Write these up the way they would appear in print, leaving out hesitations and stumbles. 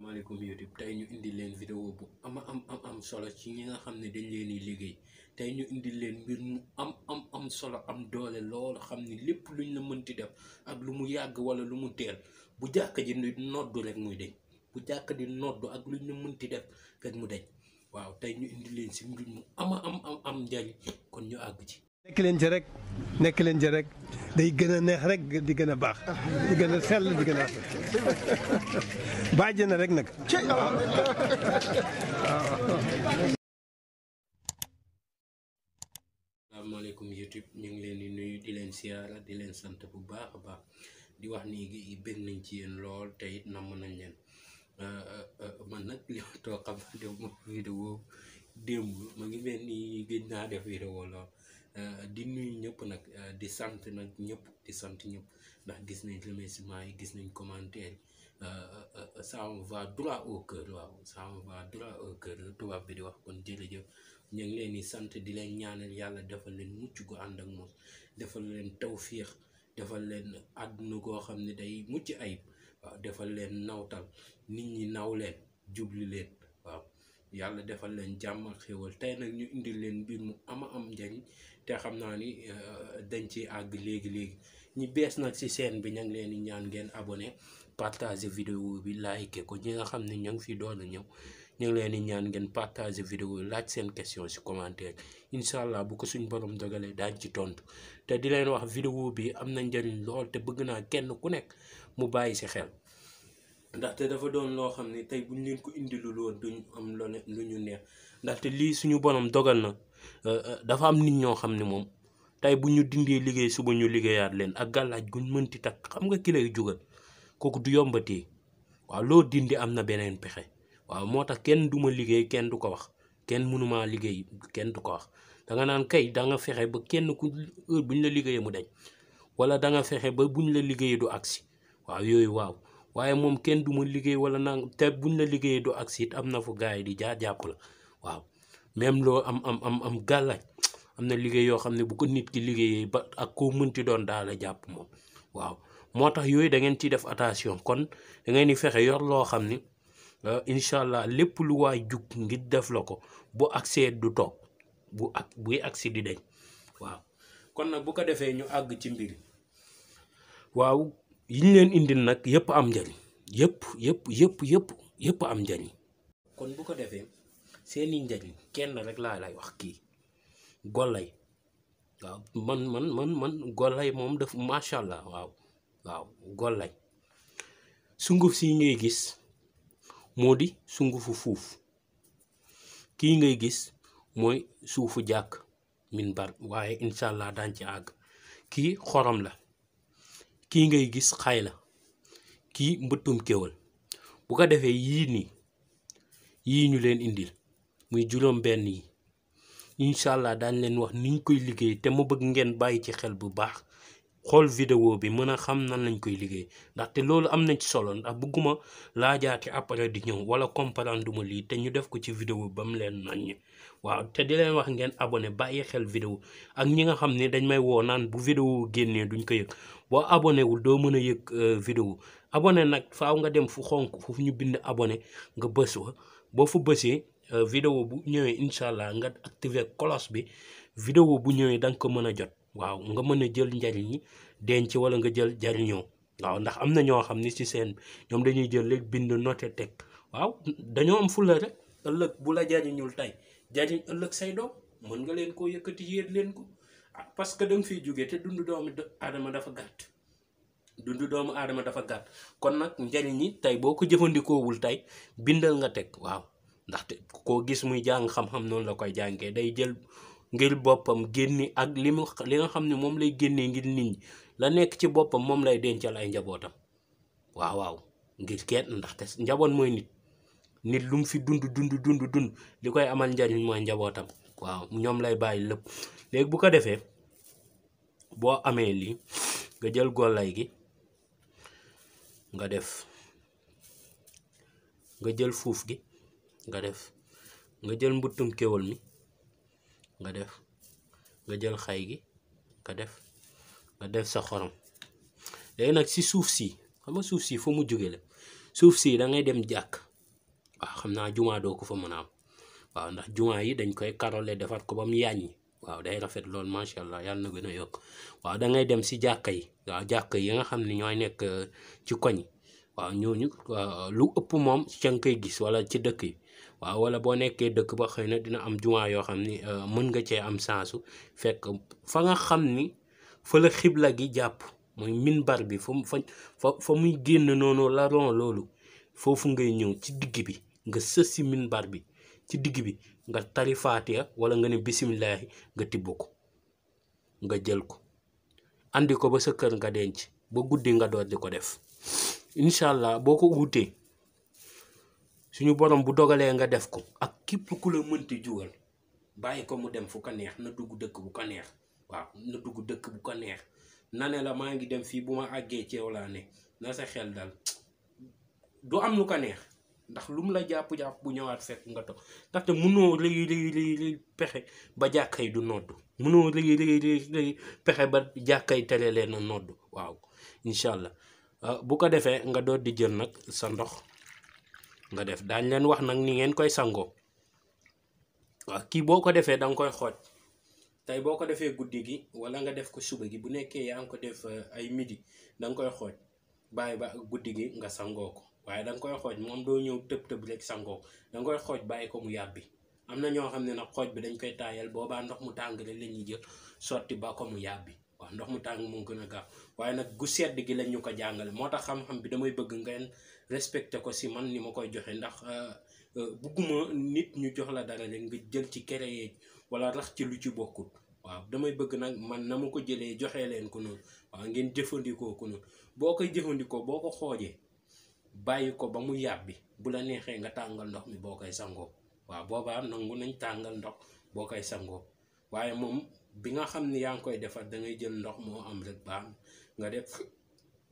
maaleykum YouTube tey ñu indi leen vidéo bu am solo ci ñi nga xam ne dañ leen di liggéey tey ñu indi leen mbir mu am solo am doole loolu xam ni lépp luñ la mënti def ak lu mu yàgg wala lu mu teel bu jàkk ji noddu rek muy deñ bu jàkk di noddu ak luñ la mënti def rek mu deñ waaw tey ñu indi leen si mbir mu am njariñ kon ñu àgg ci. nekk leen ci rek day gën a neex rek di gën a baax di gën a sell di gën a bàjj na rek nag. asalaamaaleykum YouTube ñu ngi leen di nuyu di leen siyaara di leen sant bu baax a baax di wax ni bëgg nañ ci yéen lool te it namm nañ leen man nag li ma toog xam def ma vidéo démb ma ngi mel ni gëj naa def vidéo lool. di nuyu ñëpp nag di sant nag ñëpp di sant ñëpp ndax gis nañ remerciement yi gis nañ commentaire ça me va droit au cœur waaw ça me va droit au cœur tubaab bi di wax kon jërëjëf ñu ngi leen di sant di leen ñaanal yàlla defal leen mucc gu ànd ak moom defal leen tawfiix defal leen àdduna goo xam ne day mucc ayib waaw defal leen nawtal nit ñi naw leen jubli leen waaw yàlla defal leen jàmm ak xéwal tey nag ñu indil leen mbir mu am njariñ te xam naa ni dañ ci àgg léegi ñi bees nag ci chaîne bi ña ngi leen di ñaan ngeen abonné partager vidéo bi like ko ñi nga xam ne ña ngi fi doon ñëw ñu ngi leen di ñaan ngeen partager vidéo yi laaj seen question ci commentaire incha allah bu ko suñ borom dogalee daañ ci tontu te di leen wax vidéo bi am na njariñ lool te bëgg naa kenn ku nekk mu bàyyi ci xel ndaxte dafa doon loo xam ne tey buñ leen ko indilul woon duñ am lu ñu neex ndaxte lii suñu borom dogal na dafa am nit ñoo xam ne moom tey bu ñu dindee liggéey suba ñu liggéeyaat leen ak gàllaaj guñ mënti takk xam nga ki lay jugal kooku du yombatee waaw loo dindi am na beneen pexe waaw moo tax kenn duma liggéey kenn du ko wax kenn mënumaa liggéey kenn du ko wax danga naan kay da nga fexe ba kenn ku heure buñ la liggéeyee mu deñ wala da nga fexe ba buñ la liggéeyee du agsi waaw yooyu waaw waaye moom kenn du ma liggéey wala nang te buñ la liggéeyee du agsi it am na fu gars yi di jàpp la waaw même loo am gàllaaj am na liggéey yoo xam ne bu ko nit ki liggéeyee ba ak koo mënti doon daal la jàpp moom waaw moo tax yooyu da ngeen ciy def attention kon da ngeen di fexe yor loo xam ni incha allah lépp lu waay jug ngir def la ko bu agsee du toog buy agsi di deñ waaw kon nag bu ko defee ñu àgg ci mbir waaw yi ñu leen indil nag yëpp am njariñ yëpp am njariñ kon bu ko defee seeni njariñ kenn rek laa lay wax kii Golay waaw man Golay moom def macha allah waaw Golay sunguf si ngay gis moo di sungufu fuuf kii ngay gis mooy suufu jàkk min bar waaye incha allah daañ ci àgg kii xorom la kii ngay gis xay la kii mbëttum kéwal bu ko defee yii ñu leen indil muy juróom benn yi incha allah daañ leen wax niñ koy liggéey te ma bëgg ngeen bàyyi ci xel bu baax xool vidéo bi mën a xam nan lañ koy liggéey ndaxte loolu am na ci solo ndax bëgguma laajaati après di ñëw wala comprendre duma lii te ñu def ko ci vidéo ba mu leen naññ waaw te di leen wax ngeen abonné bàyyi xel vidéo ak ñi nga xam ne dañ may woo naan bu vidéo génnee duñ ko yëg boo abonné wul doo mën a yëg vidéo abonné nag faaw nga dem fu xonk foofu ñu bind abonné nga bës wa boo fa bësee vidéo bu ñëwee incha allah nga activer cloche bi vidéo bu ñëwee da nga ko mën a jot waaw nga mën a jël njariñ yi denc wala nga jël jariñoo waaw ndax am na ñoo xam ni ci seen ñoom dañuy jël léegi bind noté teg waaw dañoo am fulla rek ëllëg bu la jariñul tey jariñ ëllëg say doom mën nga leen koo yëkkati yéet leen ko parce que da nga fiy jógee te dundu doomu aadama dafa gàtt kon nag njariñ yi tey boo ko jëfandikoowul tey bindal nga teg waaw ndaxte koo gis muy jàng xam-xam noonu la koy jàngee day jël ngir boppam génni ak li nga xam ne moom lay génnee ngir nit ñi la nekk ci boppam moom lay dencal ay njabootam waaw ngir kenn ndaxte njaboot mooy nit lu mu fi dund li koy amal njariñ mooy njabootam waaw ñoom lay bàyyi lépp léegi bu ko defee boo amee lii nga jël Golay gi nga def nga jël fuuf gi nga def nga jël mbuttum kéwal mi nga def nga jël xay gi nga def sa xorom léegi nag si suuf si xam nga suuf si fu mu jóge la suuf si da ngay dem jàkk waaw xam naa jumaa doo ko fa mën a am waaw ndax jumaa yi dañ koy karole defar ko ba mu yàññi waaw day rafet lool macha allah yàlla na gën a yokk waaw da ngay dem si jàkka yi waaw jàkka yi nga xam ne ñooy nekk ci koñ waaw ñooñu lu ëpp moom ca nga koy gis wala ci dëkk yi waaw wala boo nekkee dëkk ba xëy na dina am jumaa yoo xam ni mën nga cee am sansu fekk fa nga xam ni fa la xibla gi jàpp mooy minbar bi fa muy génn noonu la ron loolu foofu ngay ñëw ci digg bi nga sës si minbar bi ci digg bi nga tari faatiya wala nga ne bisimilahi nga tibb ko nga jël ko andi ko ba sa kër nga denc ba guddi nga door di ko def incha allah boo ko wutee suñu borom bu dogalee nga def ko ak képp ku la mënti jugal bàyyi ko mu dem fu ko neex na dugg dëkk bu ko neex waaw na dugg dëkk bu ko neex na ne la maa ngi dem fii bu ma àggee ci yow laa ne na sa xel dal du am lu ko neex ndax lu mu la jàpp-jàpp bu ñëwaat fekk nga toog ndaxte mënoo léegi pexe ba jàkkay du nodd mënoo léegi pexe ba jàkkay tere leen a nodd waaw incha allah bu ko defee nga doon di jël nag sa ndox nga def daañ leen wax nag ni ngeen koy sangoo waaw kii boo ko defee danga koy xooj tey boo ko defee guddi gi wala nga def ko suba gi bu nekkee yaa ngi ko def ay midi danga koy xooj bàyyi ba guddi gi nga sangoo ko waaye danga koy xooj moom doo ñëw tëb rek sangoo danga koy xooj bàyyi ko mu yàbbi am na ñoo xam ne nag xooj bi dañ koy taayal boobaa ndox mu tàng rek la ñuy jël sotti ba ko mu yàbbi waaw ndox mu tàng moo gën a gaaw waaye nag gu sedd gi lañ ñu ko jàngale moo tax xam-xam bi damay bëgg ngeen respecté ko si man ni ma koy joxe ndax bugguma nit ñu jox la dara rek nga jël ci créé wala rax ci lu ci bokkut waaw damay bëgg nag man na ma ko jëlee joxee leen ko noonu waaw ngeen jëfandikoo ko noonu boo koy jëfandikoo boo ko xoojee bàyyi ko ba mu yàbbi bu la neexee nga tàngal ndox mi boo koy sangoo waaw boobaa nangu nañ tàngal ndox boo koy sangoo waaye moom bi nga xam ni yaa ngi koy defar da ngay jël ndox moo am rek baax nga def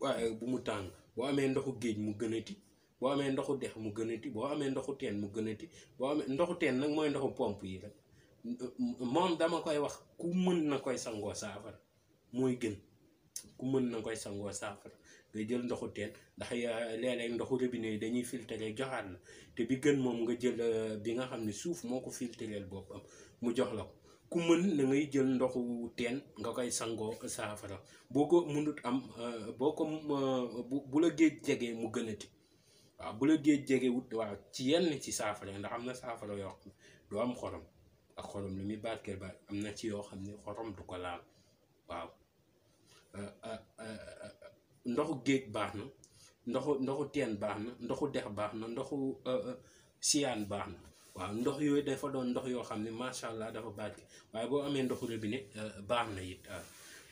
waaye bu mu tàng boo amee ndoxu géej mu gënati boo amee ndoxu dex mu gënati boo amee ndoxu teen mu gënati boo amee ndoxu teen nag mooy ndoxu pompe yi rek moom dama koy wax ku mën na koy sangoo saafara mooy gën ku mën na koy sangoo saafara nga jël ndoxu teen ndax léeg-léeg ndoxu robinet yi dañuy filtré joxaat la te bi gën moom nga jël bi nga xam ne suuf moo ko filtreel boppam mu jox la ko ku mën na ngay jël ndoxu teen nga koy sangoo saafara boo ko mënut am boo ko bu la géej jegee mu gënati waaw bu la géej jegee wut waaw ci yenn ci saafara ndax am na saafara yoo xam ne du am xorom ak xorom li muy barkeel ba am na ci yoo xam ne xorom du ko laal waaw ndoxu géej baax na ndoxu teen baax na ndoxu dex baax na ndoxu siyaan baax na waaw ndox yooyu dafa doon ndox yoo xam ne macha allah dafa barke waaye boo amee ndoxu robinet baax na it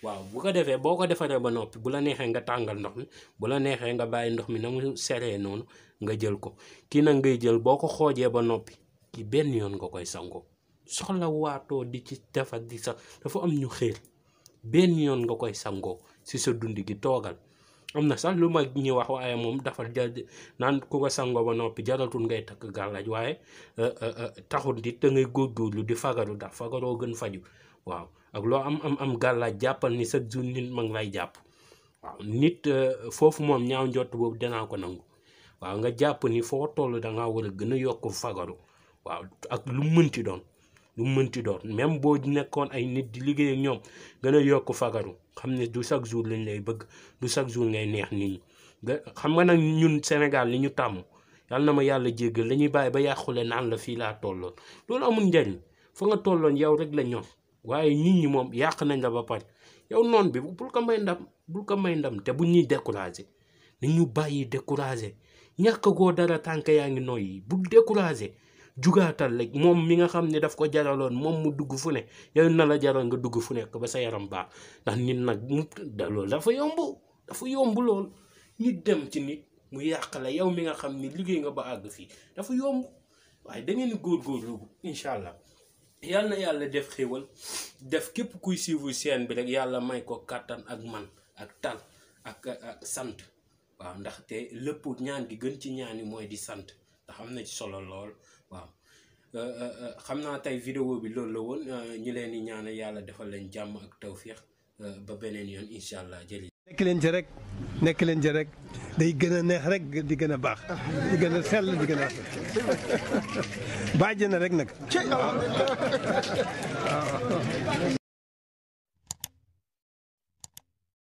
waaw bu ko defee boo ko defaree ba noppi bu la neexee nga tàngal ndox mi bu la neexee nga bàyyi ndox mi na mu seree noonu nga jël ko kii nag ngay jël boo ko xoojee ba noppi ki benn yoon nga koy sangoo soxla waatoo di ci defar di sax dafa am ñu xéer benn yoon nga koy sangoo si sa dund gi toogal am na sax lu ma ñu wax waaye moom dafa naan ku ko sangoo ba noppi jaratul ngay takk gàllaaj waaye taxul di te ngay góorgóorlu di fagaru ndax fagaroo gën faju waaw ak loo am gàllaaj jàppal ni chaque jour nit ma ngi lay jàpp waaw nit foofu moom ñaaw njott boobu danaa ko nangu waaw nga jàpp ni foo toll dangaa war a gën a yokk fagaru waaw ak lu mënti doon même boo nekkoon ay nit di liggéey ak ñoom gën a yokk fagaru xam ne du chaque jour lañ lay bëgg du chaque jour ngay neex nit ñi xam nga nag ñun Sénégal li ñu tàmm yàlla na ma yàlla jéggal lañuy bàyyi ba yàqule naan la fii laa tolloon loolu amul njariñ fa nga tolloon yow rek la ñor waaye nit ñi moom yàq nañ la ba pare yow noon bi bul ko may ndam te bu ñuy découragé nañu bàyyi découragé ñàkk goo dara tànk yaa ngi noyyi bul découragé jugaatal rek moom mi nga xam ne daf ko jaraloon moom mu dugg fu ne yow na la jaral nga dugg fu nekk ba sa yaram baax ndax nit nag loolu dafa yomb lool nit dem ci nit mu yàq la yow mi nga xam ni liggéey nga ba àgg fii dafa yomb waaye da ngeen góorgóorlu incha allah yàlla na yàlla def xéwal def képp kuy suivre chaîne bi rek yàlla may ko kàttan ak man ak tal ak sant waaw ndaxte lépp ñaan gi gën ci ñaan yi mooy di sant ndax am na ci solo lool waaw xam naa tey vidéo bi loolu la woon ñu leen di ñaanal yàlla defal leen jàmm ak tawfiix ba beneen yoon incha allah jëli nekk leen ci rek nekk leen ci rek day gën a neex rek di gën a baax di gën a sell di gën a bàjj na rek nag.